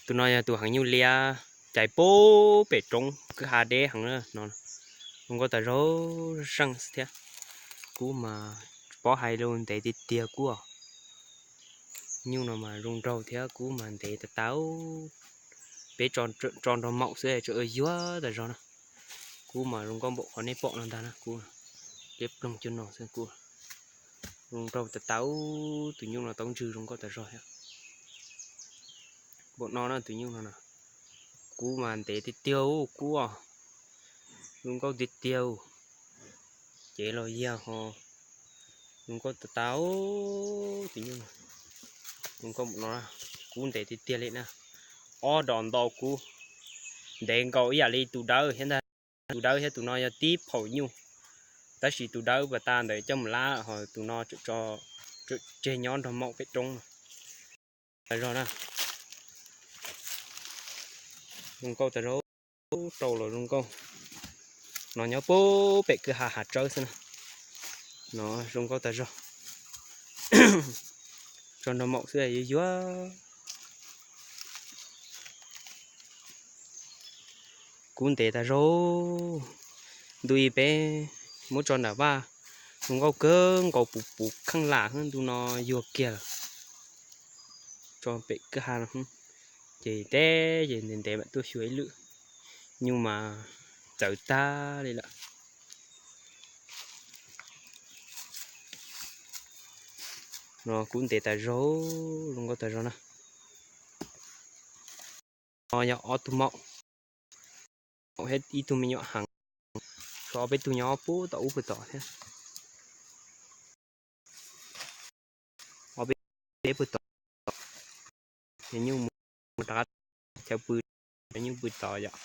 Tus no yog tus heev nyuj liab, cais pub pem roob kwj ha deb heev no. Zoo nkauj tas zog seej xwb thiab. Kub mas tsis paub hais lus, ntev tiag tiag kub os. Nyuj no mas zoo nraug thiab kub mas ntev tas tas. Peb tso nrog maum xwb tseem yuag tas zog na. Kub mas zoo nkauj npaum qhov nej pom no ntag na kub. Liab ploog cuag no xwb kub. Zoo nraug tas tas. Tus nyuj no taub ntswg zoo nkauj tas zog thiab. Npaum no na tus nyuj no na. Kub mas ntev tiag tiag kub os. Zoo nkauj tiag tiag. Cev los yag ho zoo nkauj tas tas. Tus nyuj no zoo nkauj npaum no, kub ntev tiag tiag li na. Ob dos ntau kub, ntev nkaus ib yam li tus dawb thiab ntag. Tus dawb thiab tus no yog tib phaum nyuj, tab sis tus dawb pas tas ntawd coj mus lab ho tus no tseg nyob nrog maum pem roob no. Tas zog na. Zoo nkauj tas zog, rau los zoo nkauj. No nyob pub pem kwj ha hav tsawb xwb na. No zoo nkauj tas zog. Tso nrog maum xwb yuag yuag. Kub ntev tas zog. Ntu ib peb muab tso nram vaj, zoo nkauj kawg nkaus puv puv kheej lam xwb, ntu no yuag kiag lawm. Tso pem kwj ha no, ces teb ces ntev ntev mam tuaj xyuas ib lwm. Nyuj mas txawv tag li lawm. No kub ntev tas zog, zoo nkauj tas zog na. No yog ob tug maum, maum thiab ib tug me nyuam heev, tshuav ob peb tug nyob pub tom ub pw tod thiab. Ob peb pw tod, nyuj mus rov qab chaw pw, nyuj pw tod yom.